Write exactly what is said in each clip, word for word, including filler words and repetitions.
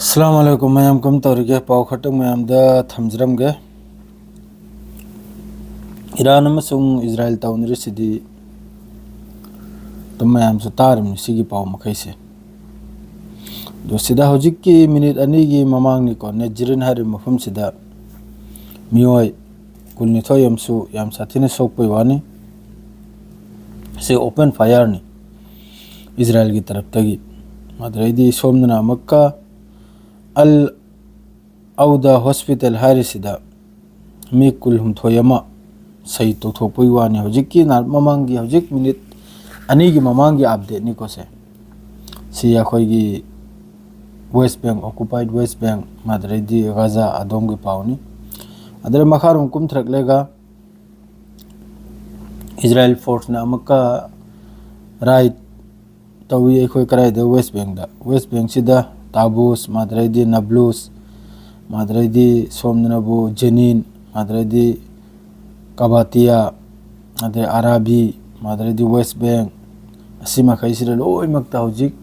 ꯑꯁꯂꯥꯃꯨ ꯑꯂꯥꯏꯀꯨꯝ ꯃꯌꯥꯝ, ꯀꯝ ꯇꯧꯔꯤꯒꯦ? ꯄꯥꯎ ꯈꯛꯇꯪ ꯃꯌꯥꯝꯗ ꯊꯝꯖꯔꯝꯒꯦ꯫ ꯏꯔꯥꯟ ꯑꯃꯁꯨꯡ ꯏꯖꯔꯥꯏꯜ ꯇꯧꯅꯔꯤꯁꯤꯗꯤ ꯑꯗꯨꯝ ꯃꯌꯥꯝꯁꯨ ꯇꯥꯔꯤꯕꯅꯤ ꯁꯤꯒꯤ ꯄꯥꯎ ꯃꯈꯩꯁꯦ꯫ ꯑꯗꯣ ꯁꯤꯗ ꯍꯧꯖꯤꯛꯀꯤ ꯃꯤꯅꯤꯠ ꯑꯅꯤꯒꯤ ꯃꯃꯥꯡꯅꯤꯀꯣ, ꯅꯦꯖꯔꯤꯟ ꯍꯥꯏꯔꯤꯕ ꯃꯐꯝꯁꯤꯗ ꯃꯤꯑꯣꯏ ꯀꯨꯟꯅꯤꯊꯣꯏ ꯑꯃꯁꯨ ꯌꯥꯝ ꯁꯥꯊꯤꯅ ꯁꯣꯛꯄꯩ ꯋꯥꯅꯤ꯫ ꯁꯤ ꯑꯣꯄꯟ ꯐꯥꯌꯔꯅꯤ ꯏꯖꯔꯥꯏꯜꯒꯤ ꯇꯔꯞꯇꯒꯤ꯫ ꯑꯗꯨꯗꯩꯗꯤ ꯁꯣꯝꯗꯅ ꯑꯃꯨꯛꯀ ꯑꯜ ꯑꯧꯗ ꯍꯣꯁꯄꯤꯇꯥꯜ ꯍꯥꯏꯔꯤꯁꯤꯗ ꯃꯤ ꯀꯨꯟꯍꯨꯝꯗꯣꯏ ꯑꯃ ꯁꯍꯤꯗ ꯇꯧꯊꯣꯛꯄꯒꯤ ꯋꯥꯅꯤ꯫ ꯍꯧꯖꯤꯛꯀꯤ ꯅꯍꯥꯛ ꯃꯃꯥꯡꯒꯤ, ꯍꯧꯖꯤꯛ ꯃꯤꯅꯤꯠ ꯑꯅꯤꯒꯤ ꯃꯃꯥꯡꯒꯤ ꯑꯞꯗꯦꯠꯅꯤꯀꯣ ꯁꯦ꯫ ꯁꯤ ꯑꯩꯈꯣꯏꯒꯤ ꯋꯦꯁ ꯕꯦꯡ, ꯑꯣꯀꯨꯄꯥꯏꯠ ꯋꯦꯁ ꯕꯦꯡ, ꯑꯗꯨꯗꯩꯗꯤ ꯒꯥꯖꯥ ꯑꯗꯣꯝꯒꯤ ꯄꯥꯎꯅꯤ꯫ ꯑꯗꯨꯗꯩ ꯃꯈꯥꯔꯣꯝ ꯀꯨꯝꯊꯔꯛꯂꯒ ꯏꯖꯔꯥꯏꯜ ꯐꯣꯔꯁꯅ ꯑꯃꯨꯛꯀ ꯔꯥꯏꯠ ꯇꯧꯏ ꯑꯩꯈꯣꯏ ꯀꯗꯥꯏꯗ? ꯋꯦꯁ ꯕꯦꯡꯗ꯫ ꯋꯦꯁ ꯕꯦꯡꯁꯤꯗ ꯇꯥꯕꯨꯁ, ꯃꯥꯗ꯭ꯔꯩꯗꯤ ꯅꯕ꯭ꯂꯨꯁ, ꯃꯥꯗ꯭ꯔꯩꯗꯤ ꯁꯣꯝꯗꯅꯕꯨ ꯖꯦꯅꯤꯟ, ꯃꯥꯗ꯭ꯔꯩꯗꯤ ꯀꯕꯥꯇꯤꯌꯥ, ꯑꯗꯩ ꯑꯔꯥꯕꯤ, ꯃꯥꯗ꯭ꯔꯩꯗꯤ ꯋꯦꯁ ꯕꯦꯡ, ꯑꯁꯤ ꯃꯈꯩꯁꯤꯗ ꯂꯣꯏꯅꯃꯛꯇ ꯍꯧꯖꯤꯛ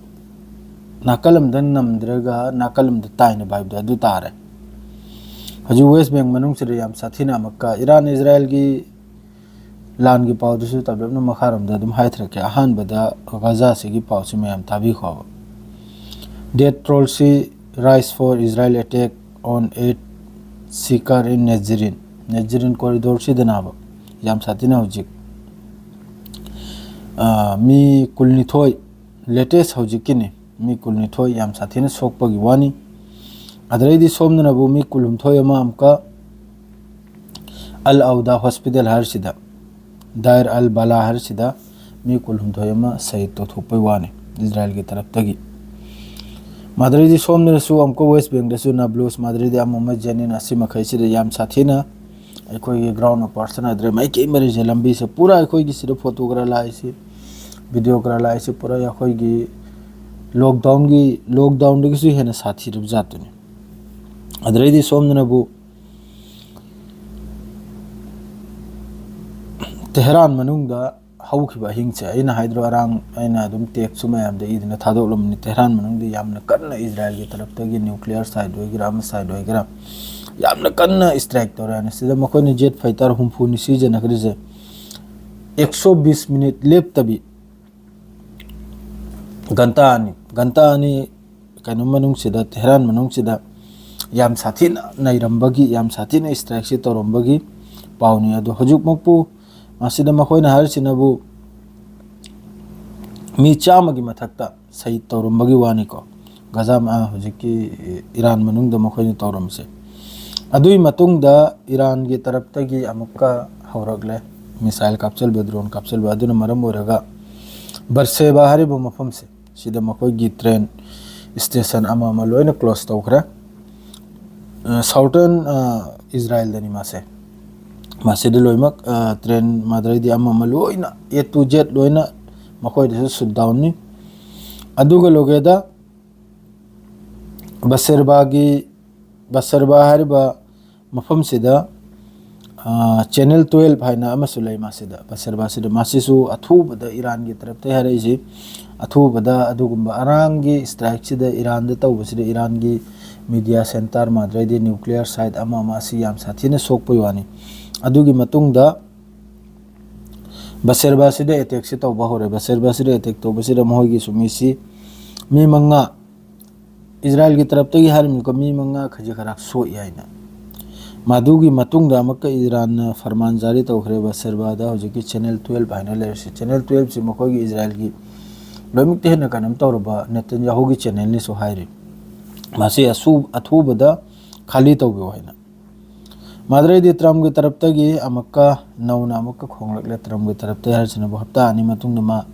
ꯅꯥꯀꯜ ꯑꯃꯗ ꯅꯝꯗ꯭ꯔꯒ ꯅꯥꯀꯜ ꯑꯃꯗ ꯇꯥꯏꯅꯕ ꯍꯥꯏꯕꯗꯣ ꯑꯗꯨ ꯇꯥꯔꯦ꯫ ꯍꯧꯖꯤꯛ ꯋꯦꯁ ꯕꯦꯡ ꯃꯅꯨꯡꯁꯤꯗ ꯌꯥꯝ ꯁꯥꯊꯤꯅ ꯑꯃꯨꯛꯀ ꯏꯔꯥꯟ ꯏꯖꯔꯥꯏꯜꯒꯤ ꯂꯥꯟꯒꯤ ꯄꯥꯎꯗꯨꯁꯨ ꯇꯞꯂꯞꯅ ꯃꯈꯥꯔꯣꯝꯗ ꯑꯗꯨꯝ ꯍꯥꯏꯊꯔꯛꯀꯦ꯫ ꯑꯍꯥꯟꯕꯗ ꯒꯥꯖꯥꯁꯤꯒꯤ ꯄꯥꯎꯁꯤ ꯃꯌꯥꯝ ꯇꯥꯕꯤꯈꯣꯕ꯫ Death toll rise for Israel attack on aid seeker in Nazarene꯫ ꯅꯦꯖꯔꯤꯟ ꯀꯣꯔꯤꯗꯣꯔꯁꯤꯗꯅꯕ ꯌꯥꯝ ꯁꯥꯊꯤꯅ ꯍꯧꯖꯤꯛ, ꯑ, ꯃꯤ ꯀꯨꯟꯅꯤꯊꯣꯏ, latest ꯍꯧꯖꯤꯛꯀꯤꯅꯤ, ꯃꯤ ꯀꯨꯟꯅꯤꯊꯣꯏ ꯌꯥꯝ ꯁꯥꯊꯤꯅ ꯁꯣꯛꯄꯒꯤ ꯋꯥꯅꯤ꯫ ꯑꯗꯨꯗꯩꯗꯤ ꯁꯣꯝꯗꯅꯕꯨ ꯃꯤ ꯀꯨꯟꯍꯨꯝꯗꯣꯏ ꯑꯃ ꯑꯃꯨꯛꯀ ꯑꯜ ꯑꯧꯗꯥ ꯍꯣꯁꯄꯤꯇꯥꯜ ꯍꯥꯏꯔꯤꯁꯤꯗ, ꯗꯥꯏꯔ ꯑꯜ ꯕꯂꯥ ꯍꯥꯏꯔꯤꯁꯤꯗ ꯃꯤ ꯀꯨꯟꯍꯨꯝꯗꯣꯏ ꯑꯃ ꯁꯍꯤꯗ ꯇꯧꯊꯣꯛꯄꯩ ꯋꯥꯅꯤ ꯏꯖꯔꯥꯏꯜꯒꯤ ꯇꯔꯞꯇꯒꯤ꯫ ꯃꯥꯗ꯭ꯔꯩꯗꯤ ꯁꯣꯝꯗꯅꯁꯨ ꯑꯃꯨꯛꯀ ꯋꯦꯁ ꯕꯦꯡꯗꯁꯨ ꯅꯥꯕ꯭ꯂꯨꯁ, ꯃꯥꯗ꯭ꯔꯩꯗꯤ ꯑꯃ ꯑꯃ ꯖꯦꯅꯤꯟ, ꯑꯁꯤ ꯃꯈꯩꯁꯤꯗ ꯌꯥꯝ ꯁꯥꯊꯤꯅ ꯑꯩꯈꯣꯏꯒꯤ ground operation ꯍꯥꯏꯗ꯭ꯔꯦ, ꯃꯥꯏꯀꯩ ꯃꯔꯤꯁꯦ, ꯂꯝꯕꯤꯁꯦ ꯄꯨꯔꯥ ꯑꯩꯈꯣꯏꯒꯤ ꯁꯤꯗ ꯐꯣꯇꯣꯒ꯭ꯔꯥ ꯂꯥꯛꯏꯁꯤ, ꯚꯤꯗꯤꯑꯣꯒ꯭ꯔꯥ ꯂꯥꯛꯏꯁꯤ ꯄꯨꯔꯥ ꯑꯩꯈꯣꯏꯒꯤ ꯂꯣꯛꯗꯥꯎꯟꯒꯤ, ꯂꯣꯛꯗꯥꯎꯟꯗꯒꯤꯁꯨ ꯍꯦꯟꯅ ꯁꯥꯊꯤꯔꯕ ꯖꯥꯠꯇꯨꯅꯤ꯫ ꯑꯗꯨꯗꯩꯗꯤ ꯁꯣꯝꯗꯅꯕꯨ ꯇꯦꯍꯔꯥꯟ ꯃꯅꯨꯡꯗ ꯍꯧꯈꯤꯕ ꯑꯍꯤꯡꯁꯦ, ꯑꯩꯅ ꯍꯥꯏꯗ꯭ꯔꯣ, ꯑꯔꯥꯡ ꯑꯩꯅ ꯑꯗꯨꯝ ꯇꯦꯛꯁꯨ ꯃꯌꯥꯝꯗ ꯏꯗꯅ ꯊꯥꯗꯣꯛꯂꯝꯕꯅꯤ, ꯇꯦꯍꯔꯥꯟ ꯃꯅꯨꯡꯗ ꯌꯥꯝꯅ ꯀꯟꯅ ꯏꯖꯔꯥꯏꯜꯒꯤ ꯇꯔꯞꯇꯒꯤ, ꯅ꯭ꯌꯨꯀ꯭ꯂꯤꯌꯔ ꯁꯥꯏꯠ ꯑꯣꯏꯒꯦꯔꯥ, ꯑꯃ ꯁꯥꯏꯠ ꯑꯣꯏꯒꯦꯔꯥ, ꯌꯥꯝꯅ ꯀꯟꯅ ꯏꯁꯇ꯭ꯔꯥꯏꯛ ꯇꯧꯔꯦ ꯍꯥꯏꯅ꯫ ꯁꯤꯗ ꯃꯈꯣꯏꯅ ꯖꯦꯠ ꯐꯥꯏꯇꯔ ꯍꯨꯝꯐꯨꯅꯤ ꯁꯤꯖꯤꯟꯅꯈ꯭ꯔꯤꯁꯦ, ꯑꯦꯛꯁꯣ ꯕꯤꯁ ꯃꯤꯅꯤꯠ ꯂꯦꯞꯇꯕꯤ, ꯘꯟꯇꯥ ꯑꯅꯤ, ꯘꯟꯇꯥ ꯑꯅꯤ ꯀꯩꯅꯣ ꯃꯅꯨꯡꯁꯤꯗ, ꯇꯦꯍꯔꯥꯟ ꯃꯅꯨꯡꯁꯤꯗ ꯌꯥꯝ ꯁꯥꯊꯤꯅ ꯅꯩꯔꯝꯕꯒꯤ, ꯌꯥꯝ ꯁꯥꯊꯤꯅ ꯏꯁꯇ꯭ꯔꯥꯏꯛꯁꯤ ꯇꯧꯔꯝꯕꯒꯤ ꯄꯥꯎꯅꯤ꯫ ꯑꯗꯣ ꯍꯧꯖꯤꯛꯃꯛꯄꯨ ꯃꯁꯤꯗ ꯃꯈꯣꯏꯅ ꯍꯥꯏꯔꯤꯁꯤꯅꯕꯨ ꯃꯤ ꯆꯥꯝꯃꯒꯤ ꯃꯊꯛꯇ ꯁꯍꯤꯗ ꯇꯧꯔꯝꯕꯒꯤ ꯋꯥꯅꯤꯀꯣ, ꯒꯖꯥ, ꯑ, ꯍꯧꯖꯤꯛꯀꯤ ꯏꯔꯥꯟ ꯃꯅꯨꯡꯗ ꯃꯈꯣꯏꯅ ꯇꯧꯔꯝꯕꯁꯦ꯫ ꯑꯗꯨꯒꯤ ꯃꯇꯨꯡꯗ ꯏꯔꯥꯟꯒꯤ ꯇꯔꯞꯇꯒꯤ ꯑꯃꯨꯛꯀ ꯍꯧꯔꯛꯂꯦ, ꯃꯤꯁꯥꯏꯜ ꯀꯥꯞꯆꯜꯕ, ꯗ꯭ꯔꯣꯟ ꯀꯥꯞꯆꯜꯕ꯫ ꯑꯗꯨꯅ ꯃꯔꯝ ꯑꯣꯏꯔꯒ ꯕꯔꯁꯦꯕꯥ ꯍꯥꯏꯔꯤꯕ ꯃꯐꯝꯁꯦ, ꯁꯤꯗ ꯃꯈꯣꯏꯒꯤ ꯇ꯭ꯔꯦꯟ ꯏꯁꯇꯦꯁꯟ ꯑꯃ ꯑꯃ ꯂꯣꯏꯅ ꯀ꯭ꯂꯣꯁ ꯇꯧꯈ꯭ꯔꯦ꯫ ꯑ, ꯁꯥꯎꯇꯔꯟ, ꯑ, ꯏꯖꯔꯥꯏꯜꯗꯅꯤ ꯃꯥꯁꯦ꯫ ꯃꯁꯤꯗ ꯂꯣꯏꯅꯃꯛ, ꯑ, ꯇ꯭ꯔꯦꯟ, ꯃꯥꯗ꯭ꯔꯩꯗꯤ ꯑꯃ ꯑꯃ ꯂꯣꯏꯅ, A to Z ꯂꯣꯏꯅ ꯃꯈꯣꯏꯗꯁꯨ ꯁꯨꯠ ꯗꯥꯎꯟꯅꯤ꯫ ꯑꯗꯨꯒ ꯂꯣꯏꯒꯦꯗ ꯕꯁꯦꯔꯕꯥꯒꯤ, ꯕꯁꯦꯔꯕꯥ ꯍꯥꯏꯔꯤꯕ ꯃꯐꯝꯁꯤꯗ, ꯑ, ꯆꯦꯅꯦꯜ ꯇꯨꯋꯦꯜꯐ ꯍꯥꯏꯅ ꯑꯃꯁꯨ ꯂꯩ꯫ ꯃꯁꯤꯗ, ꯕꯁꯦꯔꯕꯥꯁꯤꯗ, ꯃꯁꯤꯁꯨ ꯑꯊꯨꯕꯗ ꯏꯔꯥꯟꯒꯤ ꯇꯔꯞꯇꯒꯤ ꯍꯥꯏꯔꯛꯏꯁꯤ, ꯑꯊꯨꯕꯗ ꯑꯗꯨꯒꯨꯝꯕ ꯑꯔꯥꯡꯒꯤ ꯏꯁꯇ꯭ꯔꯥꯏꯛꯁꯤꯗ, ꯏꯔꯥꯟꯗ ꯇꯧꯕꯁꯤꯗ, ꯏꯔꯥꯟꯒꯤ ꯃꯤꯗꯤꯌꯥ ꯁꯦꯟꯇꯔ, ꯃꯥꯗ꯭ꯔꯩꯗꯤ ꯅ꯭ꯌꯨꯀ꯭ꯂꯤꯌꯔ ꯁꯥꯏꯠ ꯑꯃ ꯑꯃ ꯑꯁꯤ ꯌꯥꯝ ꯁꯥꯊꯤꯅ ꯁꯣꯛꯄꯒꯤ ꯋꯥꯅꯤ꯫ ꯑꯗꯨꯒꯤ ꯃꯇꯨꯡꯗ ꯕꯁꯦꯔꯕꯥꯁꯤꯗ ꯑꯦꯇꯦꯛꯁꯤ ꯇꯧꯕ ꯍꯧꯔꯦ꯫ ꯕꯁꯦꯔꯕꯥꯁꯤꯗ ꯑꯦꯇꯦꯛ ꯇꯧꯕꯁꯤꯗ ꯃꯈꯣꯏꯒꯤꯁꯨ ꯃꯤꯁꯤ ꯃꯤ ꯃꯉꯥ, ꯏꯖꯔꯥꯏꯜꯒꯤ ꯇꯔꯞꯇꯒꯤ ꯍꯥꯏꯔꯝꯃꯤꯀꯣ, ꯃꯤ ꯃꯉꯥ ꯈꯖꯤꯛ ꯈꯔꯥꯛ ꯁꯣꯛꯏ ꯍꯥꯏꯅ꯫ ꯃꯗꯨꯒꯤ ꯃꯇꯨꯡꯗ ꯑꯃꯨꯛꯀ ꯏꯔꯥꯟꯅ ꯐꯔꯃꯥꯟ ꯖꯥꯔꯤ ꯇꯧꯈ꯭ꯔꯦ, ꯕꯁꯦꯔꯕꯥꯗ ꯍꯧꯖꯤꯛꯀꯤ ꯆꯦꯅꯦꯜ ꯇꯨꯋꯦꯜꯐ ꯍꯥꯏꯅ ꯂꯩꯔꯤꯁꯤ꯫ ꯆꯦꯅꯦꯜ ꯇꯨꯋꯦꯜꯐꯁꯤ ꯃꯈꯣꯏꯒꯤ ꯏꯖꯔꯥꯏꯜꯒꯤ ꯂꯣꯏꯅꯃꯛꯇ ꯍꯦꯟꯅ ꯀꯩꯅꯣꯝ ꯇꯧꯔꯕ ꯅꯦꯇꯟꯌꯥꯍꯨꯒꯤ ꯆꯦꯅꯦꯜꯅꯤꯁꯨ ꯍꯥꯏꯔꯤ꯫ ꯃꯁꯤ ꯑꯁꯨ-, ꯑꯊꯨꯕꯗ ꯈꯥꯂꯤ ꯇꯧꯕꯤꯌꯨ ꯍꯥꯏꯅ꯫ ꯃꯥꯗ꯭ꯔꯩꯗꯤ ꯇ꯭ꯔꯝꯞꯀꯤ ꯇꯔꯞꯇꯒꯤ ꯑꯃꯨꯛꯀ ꯅꯧꯅ ꯑꯃꯨꯛꯀ ꯈꯣꯡꯂꯛꯂꯦ꯫ ꯇ꯭ꯔꯝꯞꯀꯤ ꯇꯔꯞꯇꯒꯤ ꯍꯥꯏꯔꯤꯁꯤꯅꯕꯨ ꯍꯞꯇꯥ ꯑꯅꯤ ꯃꯇꯨꯡꯗ ꯃꯥ,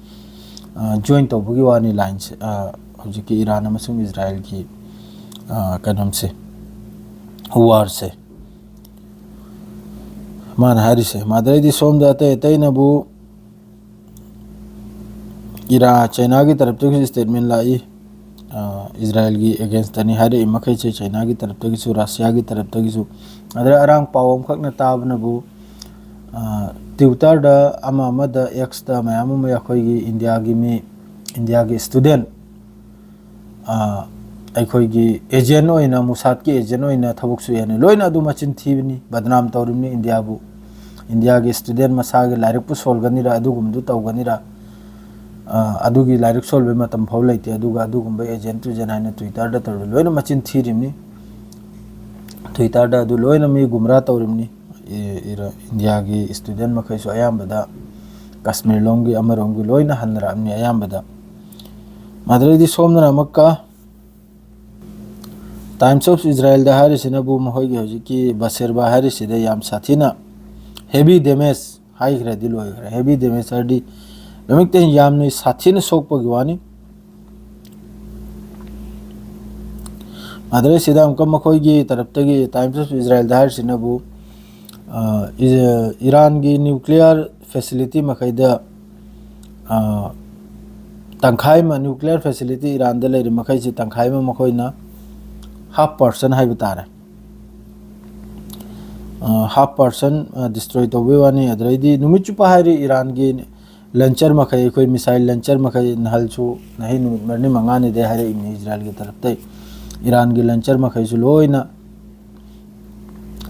ꯑ, ꯖꯣꯏꯟ ꯇꯧꯕꯒꯤ ꯋꯥꯅꯤ ꯂꯥꯏꯟꯁꯦ, ꯑ, ꯍꯧꯖꯤꯛꯀꯤ ꯏꯔꯥꯟ ꯑꯃꯁꯨꯡ ꯏꯖꯔꯥꯏꯜꯒꯤ, ꯑ, ꯀꯩꯅꯣꯝꯁꯦ, ꯋꯥꯔꯁꯦ꯫ ꯃꯥꯅ ꯍꯥꯏꯔꯤꯁꯦ꯫ ꯃꯥꯗ꯭ꯔꯩꯗꯤ ꯁꯣꯝꯗ ꯑꯇꯩ ꯑꯇꯩꯅꯕꯨ ꯏꯔꯥ-, ꯆꯩꯅꯥꯒꯤ ꯇꯔꯞꯇꯒꯤꯁꯨ ꯁ꯭ꯇꯦꯠꯃꯦꯟ ꯂꯥꯛꯏ꯫ ꯑ, ꯏꯖꯔꯥꯏꯜꯒꯤ ꯑꯦꯒꯦꯟꯁꯇꯅꯤ ꯍꯥꯏꯔꯛꯏ ꯃꯈꯩꯁꯦ, ꯆꯩꯅꯥꯒꯤ ꯇꯔꯞꯇꯒꯤꯁꯨ, ꯔꯁꯤꯌꯥꯒꯤ ꯇꯔꯞꯇꯒꯤꯁꯨ꯫ ꯑꯗꯩ ꯑꯔꯥꯡ ꯄꯥꯎ ꯑꯃꯈꯛꯅ ꯇꯥꯕꯅꯕꯨ, Twitterꯗ ꯑꯃ ꯑꯃꯗ Xꯇ ꯃꯌꯥꯝ ꯑꯃ ꯑꯩꯈꯣꯏꯒꯤ ꯏꯟꯗꯤꯌꯥꯒꯤ ꯃꯤ, ꯏꯟꯗꯤꯌꯥꯒꯤ student, ꯑꯩꯈꯣꯏꯒꯤ agent ꯑꯣꯏꯅ, ꯃꯨꯁꯥꯠꯀꯤ agent ꯑꯣꯏꯅ ꯊꯕꯛ ꯁꯨꯏ ꯍꯥꯏꯅ ꯂꯣꯏꯅ ꯑꯗꯨ ꯃꯆꯤꯟ ꯊꯤꯕꯅꯤ, ꯕꯗꯅꯥꯝ ꯇꯧꯔꯤꯕꯅꯤ ꯏꯟꯗꯤꯌꯥꯕꯨ꯫ ꯏꯟꯗꯤꯌꯥꯒꯤ student ꯃꯁꯥꯒꯤ ꯂꯥꯏꯔꯤꯛꯄꯨ ꯁꯣꯜꯒꯅꯤꯔ, ꯑꯗꯨꯒꯨꯝꯕꯗꯨ ꯇꯧꯒꯅꯤꯔ, ꯑꯗꯨꯒꯤ ꯂꯥꯏꯔꯤꯛ ꯁꯣꯜꯕꯩ ꯃꯇꯝ ꯐꯥꯎ ꯂꯩꯇꯦ꯫ ꯑꯗꯨꯒ ꯑꯗꯨꯒꯨꯝꯕ agent ꯇꯨ agent ꯍꯥꯏꯅ Twitterꯗ ꯇꯧꯔꯤꯕ ꯂꯣꯏꯅ ꯃꯆꯤꯟ ꯊꯤꯔꯤꯕꯅꯤ꯫ Twitterꯗ ꯑꯗꯨ ꯂꯣꯏꯅ ꯃꯤ ꯒꯨꯝꯔꯥ ꯇꯧꯔꯤꯕꯅꯤ꯫ ꯏꯟꯗꯤꯌꯥꯒꯤ student ꯃꯈꯩꯁꯨ ꯑꯌꯥꯝꯕꯗ ꯀꯥꯁꯃꯤꯔ ꯂꯣꯝꯒꯤ ꯑꯃꯔꯣꯝꯒꯤ ꯂꯣꯏꯅ ꯍꯟꯅꯔꯛꯑꯕꯅꯤ ꯑꯌꯥꯝꯕꯗ꯫ ꯃꯗꯨꯗꯩꯗꯤ ꯁꯣꯝꯗꯅ ꯑꯃꯨꯛꯀ Times of Israelꯗ ꯍꯥꯏꯔꯤꯁꯤꯅꯕꯨ ꯃꯈꯣꯏꯒꯤ ꯍꯧꯖꯤꯛꯀꯤ ꯕꯁꯦꯔꯕꯥ ꯍꯥꯏꯔꯤꯁꯤꯗ ꯌꯥꯝ ꯁꯥꯊꯤꯅ heavy damage ꯍꯥꯏꯈ꯭ꯔꯗꯤ ꯂꯣꯏꯈ꯭ꯔꯦ꯫ Heavy damage ꯍꯥꯏꯔꯗꯤ ꯅꯨꯃꯤꯠꯇ ꯌꯥꯝꯅ ꯁꯥꯊꯤꯅ ꯁꯣꯛꯄꯒꯤ ꯋꯥꯅꯤ꯫ ꯃꯗꯨꯗꯩꯁꯤꯗ ꯑꯃꯨꯛꯀ ꯃꯈꯣꯏꯒꯤ ꯇꯔꯞꯇꯒꯤ Times of Israelꯗ ꯍꯥꯏꯔꯤꯁꯤꯅꯕꯨ ꯏꯔꯥꯟꯒꯤ nuclear facility ꯃꯈꯩꯗ ꯇꯪꯈꯥꯏ ꯑꯃ, nuclear facility ꯏꯔꯥꯟꯗ ꯂꯩꯔꯤ ꯃꯈꯩꯁꯤ ꯇꯪꯈꯥꯏ ꯑꯃ ꯃꯈꯣꯏꯅ half percent ꯍꯥꯏꯕ ꯇꯥꯔꯦ, half percent destroy ꯇꯧꯕꯩ ꯋꯥꯅꯤ꯫ ꯑꯗꯨꯗꯩꯗꯤ ꯅꯨꯃꯤꯠ ꯆꯨꯞꯄ ꯍꯥꯏꯔꯤ ꯏꯔꯥꯟꯒꯤ launcher ꯃꯈꯩ, ꯑꯩꯈꯣꯏ missile launcher ꯃꯈꯩ ꯅꯍꯜꯁꯨ ꯅꯍꯩ ꯅꯨꯃꯤꯠ ꯃꯔꯤꯅꯤ ꯃꯉꯥꯅꯤꯗꯩ ꯍꯥꯏꯔꯛꯏꯕꯅꯤ ꯏꯖꯔꯥꯏꯜꯒꯤ ꯇꯔꯞꯇꯩ꯫ ꯏꯔꯥꯟꯒꯤ launcher ꯃꯈꯩꯁꯨ ꯂꯣꯏꯅ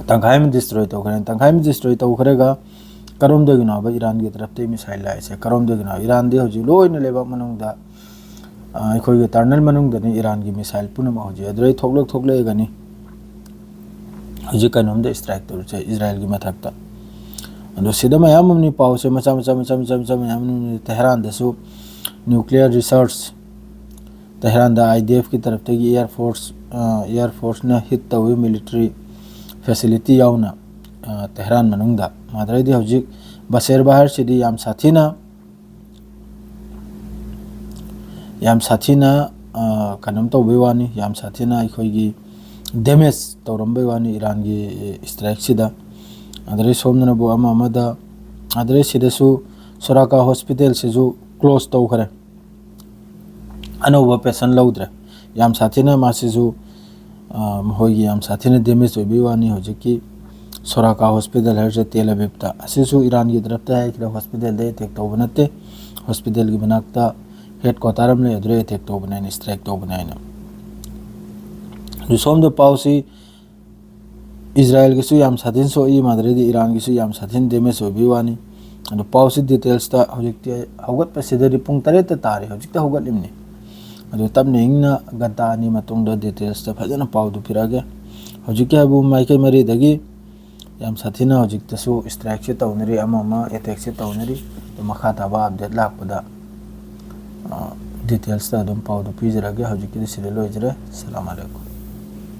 ꯇꯪꯈꯥꯏ ꯑꯃ destroy ꯇꯧꯈ꯭ꯔꯦ꯫ ꯇꯪꯈꯥꯏ ꯑꯃ destroy ꯇꯧꯈ꯭ꯔꯒ ꯀꯔꯣꯝꯗꯒꯤꯅꯣ ꯍꯥꯏꯕ ꯏꯔꯥꯟꯒꯤ ꯇꯔꯞꯇꯩ missile ꯂꯥꯛꯏꯁꯦ? ꯀꯔꯣꯝꯗꯒꯤꯅꯣ? ꯏꯔꯥꯟꯗꯤ ꯍꯧꯖꯤꯛ ꯂꯣꯏꯅ ꯂꯩꯕꯥꯛ ꯃꯅꯨꯡꯗ, ꯑꯩꯈꯣꯏꯒꯤ tunnel ꯃꯅꯨꯡꯗꯅꯤ ꯏꯔꯥꯟꯒꯤ missile ꯄꯨꯝꯅꯃꯛ ꯍꯧꯖꯤꯛ꯫ ꯑꯗꯨꯗꯩ ꯊꯣꯛꯂꯛ ꯊꯣꯛꯂꯛꯑꯒꯅꯤ ꯍꯧꯖꯤꯛ ꯀꯩꯅꯣꯝꯗ strike ꯇꯧꯔꯤꯁꯦ ꯏꯖꯔꯥꯏꯜꯒꯤ ꯃꯊꯛꯇ꯫ ꯑꯗꯣ ꯁꯤꯗ ꯃꯌꯥꯝ ꯑꯃꯅꯤ ꯄꯥꯎꯁꯦ ꯃꯆꯥ ꯃꯆꯥ ꯃꯆꯥ ꯃꯆꯥ ꯃꯆꯥ ꯃꯌꯥꯝ ꯑꯃꯅꯤ꯫ ꯇꯦꯍꯔꯥꯟꯗꯁꯨ nuclear research, ꯇꯦꯍꯔꯥꯟꯗ IDFꯀꯤ ꯇꯔꯞꯇꯒꯤ air force, air forceꯅ hit ꯇꯧꯏ, military facility ꯌꯥꯎꯅ ꯇꯦꯍꯔꯥꯟ ꯃꯅꯨꯡꯗ꯫ ꯃꯗꯨꯗꯩꯗꯤ ꯍꯧꯖꯤꯛ ꯕꯁꯦꯔ ꯕꯍꯔꯁꯤꯗꯤ ꯌꯥꯝ ꯁꯥꯊꯤꯅ ꯌꯥꯝ ꯁꯥꯊꯤꯅ ꯀꯩꯅꯣꯝ ꯇꯧꯕꯩ ꯋꯥꯅꯤ, ꯌꯥꯝ ꯁꯥꯊꯤꯅ ꯑꯩꯈꯣꯏꯒꯤ damage ꯇꯧꯔꯝꯕꯩ ꯋꯥꯅꯤ ꯏꯔꯥꯟꯒꯤ strikeꯁꯤꯗ꯫ ꯑꯗꯨꯗꯩ ꯁꯣꯝꯗꯅꯕꯨ ꯑꯃ ꯑꯃꯗ, ꯑꯗꯨꯗꯩ ꯁꯤꯗꯁꯨ ꯁꯣꯔꯥꯀꯥ hospitalꯁꯤꯁꯨ close ꯇꯧꯈ꯭ꯔꯦ, ꯑꯅꯧꯕ patient ꯂꯧꯗ꯭ꯔꯦ꯫ ꯌꯥꯝ ꯁꯥꯊꯤꯅ ꯃꯥꯁꯤꯁꯨ ꯃꯈꯣꯏꯒꯤ ꯌꯥꯝ ꯁꯥꯊꯤꯅ damage ꯑꯣꯏꯕꯒꯤ ꯋꯥꯅꯤ꯫ ꯍꯧꯖꯤꯛꯀꯤ ꯁꯣꯔꯥꯀꯥ ꯍꯣꯁꯄꯤꯇꯥꯜ ꯍꯥꯏꯔꯤꯁꯦ ꯇꯦꯜ ꯑꯕꯤꯕꯇ꯫ ꯑꯁꯤꯁꯨ ꯏꯔꯥꯟꯒꯤ ꯇꯔꯞꯇ ꯍꯥꯏꯈ꯭ꯔꯦ, ꯍꯣꯁꯄꯤꯇꯥꯜꯗ ꯑꯦꯇꯦꯛ ꯇꯧꯕ ꯅꯠꯇꯦ, ꯍꯣꯁꯄꯤꯇꯥꯜꯒꯤ ꯃꯅꯥꯛꯇ ꯍꯦꯗ ꯀ꯭ꯋꯥꯇꯔ ꯑꯃ ꯂꯩ, ꯑꯗꯨꯗ ꯑꯦꯇꯦꯛ ꯇꯧꯕꯅꯦ ꯍꯥꯏꯅ, ꯏꯁꯇ꯭ꯔꯥꯏꯛ ꯇꯧꯕꯅꯦ ꯍꯥꯏꯅ꯫ ꯑꯗꯨ ꯁꯣꯝꯗ ꯄꯥꯎꯁꯤ ꯏꯖꯔꯥꯌꯦꯜꯒꯤꯁꯨ ꯌꯥꯝ ꯁꯥꯊꯤꯅ ꯁꯣꯛꯏ, ꯃꯥꯗ꯭ꯔꯦꯗꯤ ꯏꯔꯥꯟꯒꯤꯁꯨ ꯌꯥꯝ ꯁꯥꯊꯤꯅ ꯗꯦꯃꯦꯖ ꯑꯣꯏꯕꯒꯤ ꯋꯥꯅꯤ꯫ ꯑꯗꯣ ꯄꯥꯎꯁꯤ ꯗꯤꯇꯦꯜꯁꯇ ꯍꯧꯖꯤꯛꯇꯤ ꯍꯧꯒꯠꯄꯁꯤꯗꯗꯤ ꯄꯨꯡ ꯇꯔꯦꯠꯇ ꯇꯥꯔꯦ, ꯍꯧꯖꯤꯛꯇ ꯍꯧꯒꯠꯂꯤꯕꯅꯤ꯫ ꯑꯗꯣ ꯇꯞꯅ ꯏꯪꯅ ꯘꯟꯇꯥ ꯑꯅꯤ ꯃꯇꯨꯡꯗ ꯗꯤꯇꯦꯜꯁꯇ ꯐꯖꯅ ꯄꯥꯎꯗꯨ ꯄꯤꯔꯛꯑꯒꯦ꯫ ꯍꯧꯖꯤꯛꯀꯤ ꯍꯥꯏꯕꯨ ꯃꯥꯏꯀꯩ ꯃꯔꯤꯗꯒꯤ ꯌꯥꯝ ꯁꯥꯊꯤꯅ ꯍꯧꯖꯤꯛꯇꯁꯨ ꯏꯁꯇ꯭ꯔꯥꯏꯛꯁꯦ ꯇꯧꯅꯔꯤ, ꯑꯃ ꯑꯃ ꯑꯦꯇꯦꯛꯁꯦ ꯇꯧꯅꯔꯤ꯫ ꯑꯗꯣ ꯃꯈꯥ ꯇꯥꯕ ꯑꯞꯗꯦꯠ ꯂꯥꯛꯄꯗ, ꯑ, ꯗꯤꯇꯦꯜꯁꯇ ꯑꯗꯨꯝ ꯄꯥꯎꯗꯨ ꯄꯤꯖꯔꯛꯑꯒꯦ꯫ ꯍꯧꯖꯤꯛꯀꯤꯗꯤ ꯁꯤꯗ ꯂꯣꯏꯖꯔꯦ꯫ ꯑꯁꯂꯥꯃꯨ ꯑꯂꯥꯏꯀꯨꯝ꯫